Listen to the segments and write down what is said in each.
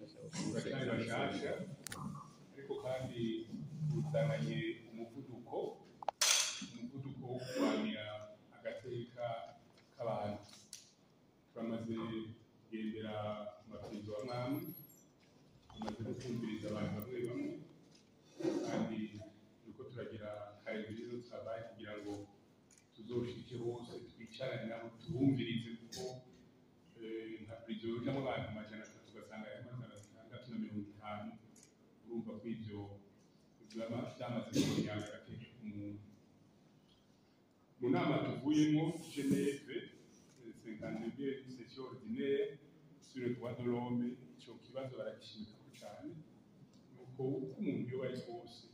Turacyari bashasha, ariko kandi tuzananye umuvuduko wo kurwanira agateka k'abantu. Turamaze kugendera mu maperereza amwe amwe, tumaze no kumviriza abantu bamwe bamwe, kandi turiko turagira calendrier de travail kugira ngo tuzoshike hose, twicarane nabo, tubumvirize, kuko nka prison yojamwo abantu 300, ugasanga harimo 650. Urumva ko ivyo vyaba vyamaze kunyanga agateka k'umuntu. Mu nama tuvuyemo Geneve, 52e session ordinaire sur le droit de l'homme, ico kibazo baragishimikako cane, nuko uko umuntu yoba ari kose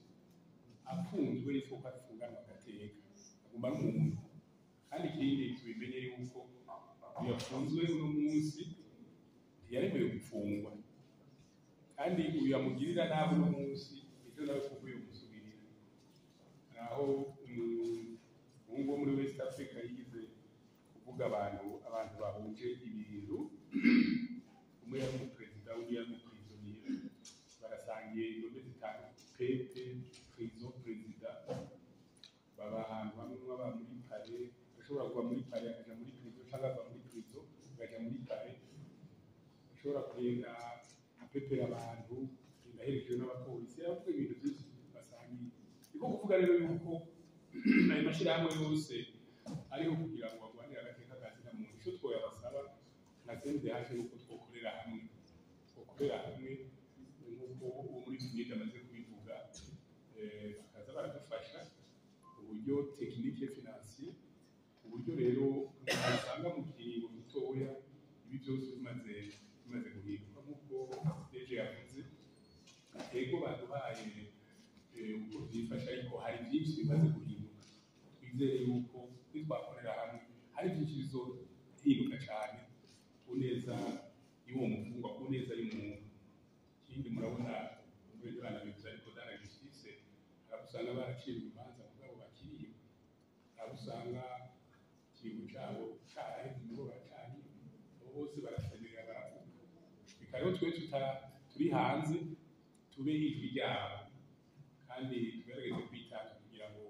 afunzwe, ifo ko afunganwa agateka, aguma ari umuntu. Kandi ikindi tubimenye yuko uyu yafunzwe uno munsi ntiyaremewe gupfungwa, kandi uyu yamugirira nabi uno munsi, ejo nawe kuko yomusubirira. Naho umuhungu wo muri West Africa yigize kuvuga abantu bahuje ibintu, umwe yari umuperezida, undi yari umuprisonnier, barasangiye indome zitanu, PP, prison, perezida. Baba ahantu hamwe, umwe aba muri palais, ashobora kuva muri palais akaja muri prison, canke ava muri prison akaja muri palais. Ashobora kugenda apepera abantu, agenda aherekejwe n'abapolisi, aravuga ibintu byinshi basangiye. Niko kuvuga rero yuko ayo mashyirahamwe yose ariho kugira ngo bagwanire agateka ka zina muntu. Icyo twoyabasaba nka CNDH nuko twokorera hamwe, twokorera hamwe nk'uko uwo muri PNUD amaze kubivuga, bakaza baradufasha uburyo technique, financier, uburyo rero usanga mu kiringo gitoya ibi byose bimaze guhinduka. Nk'uko DG yavuze, ego, baduhaye uko byifashe, ariko hari byinshi bimaze guhinduka. Twizere yuko nitwakorera hamwe hari byinshi bizohinduka cyane ku neza y'uwo mufungwa, ku neza y'umuntu. Ikindi murabona muri banabivuze, ariko dans la justice hari abo usanga baraciriwe imanza mugabo bakiriyo, hari abo usanga ikiringo cabo caraheze mugabo baracariyo. Abo bose barasemerera, baravuga. Reka rero twe turi hanze tube ijwi ryabo, kandi tugerageze kwitanga kugira ngo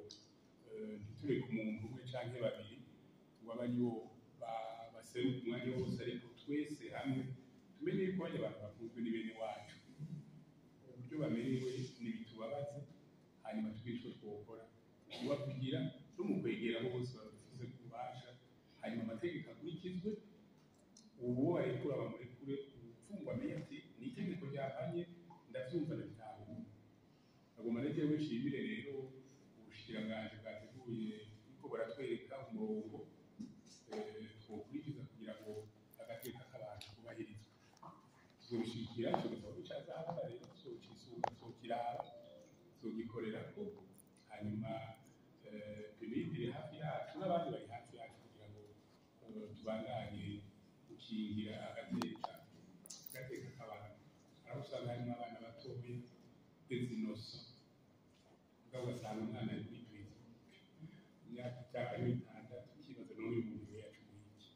ntitureke umuntu umwe canke babiri ngo abe aribo baseruka umwanya wose, ariko twese hamwe tumenye yuko bajya abantu bafunzwe ni bene wacu, uburyo bamerewe ntibitubabaze, hanyuma tugire ico twokora kubavugira no mu kwegera abo bose babifise ku bubasha, hanyuma amategeko akurikizwe, uwo barekura bamurekure, umfungwa amenye ati ni itegeko ryahanye, ndavyumva, ndabitahura. Agomba rero jewe nshimire rero ubushikiranganji bwateguye, buriko buratwereka umurongo twokurikiza kugira ngo agateka k'abantu kubahirizwe. Tuzobishigikira ico gitabo nicazahabona rero, tuzocisunga, tuzokiraba, tuzogikorerako, hanyuma PNUD iri hafi yacu n'abandi bari hafi yacu kugira ngo tubandanye gukingira agateka k'abantu. Hari aho usanga harimo abana batoya, des innocents, mugabo ugasanga umwana ari muri prison imyaka 5, 6, ukibaza none uyu muntu yacumuye iki?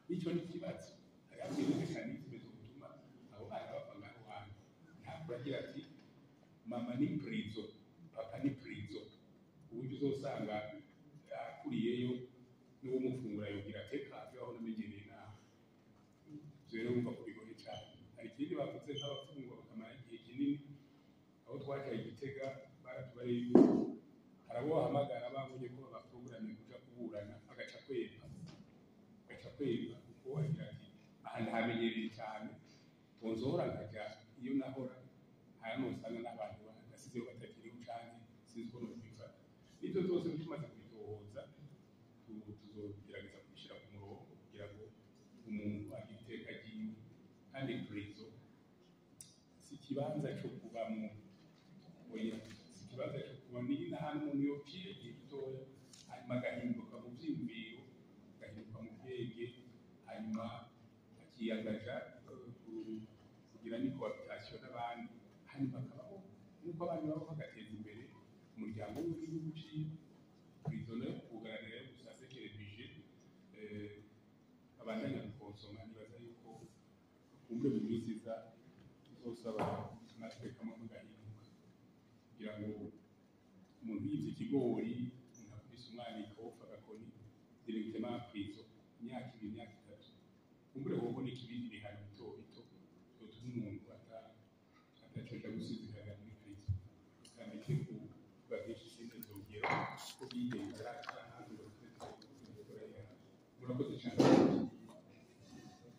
Nicyo ni ikibazo. Hari hamwe mécanismes zotuma abo bana bava ngaho hantu, ntabwo agira ati mama ni prison, papa ni prison, uburyo uzosanga akuriyeyo n'uwo mufungura yogira ateka aho namenyereye naho. Ivyo rero wumva ko bigoye cyane. Hari ikindi bavuze nk'abafungwa bakamara igihe kinini. Aho twacaye i Gitega baratubariye yuko hari abo bahamagara babonye ko babaprogramye kuja kuburana, agaca kwepa, agaca kwepa, kuko agira ati aha ndahamenyereye cyane, bonzohora nkaja iyo nahora, hano usanga n'abantu nasizeho batakiriho, canke sinzi uko nokwifata. N'ivyo vyose tumaze kubitohoza, tuzogerageza kubishira ku murongo kugira ngo umuntu agire iteka ryiwe. Kandi prison si ikibanza co kubamwo, oya, si ikibanza co kuba, ni n'ahantu umuntu yociye igihe gitoya, hanyuma agahinduka mu vyiyumviro, agahinduka mu bwenge, hanyuma akiyagaja kugira ni cohabitation n'abandi, hanyuma akabaho nk'uko abandi babaho, agateza imbere umuryango wiwe n'igihugu ciwe. Prison nayo kuwugaranira yo gusa sekere budget abandanya gukonsoma. Nibaza yuko kumbe mu minsi iza. Tuzosaba amategeko amwe agahinduka kugira ngo umuntu yivye ikigori, umuntu akubise umwana ikofi, agakoni, directement en prison imyaka 2, imyaka 3. Kumbure hoboneka ibindi bihano bito bito vyotuma umuntu atacoja gusinzikanya muri prison. Kandi kuvuga vyinshi sindezogera ko bigenza. Murakoze cane.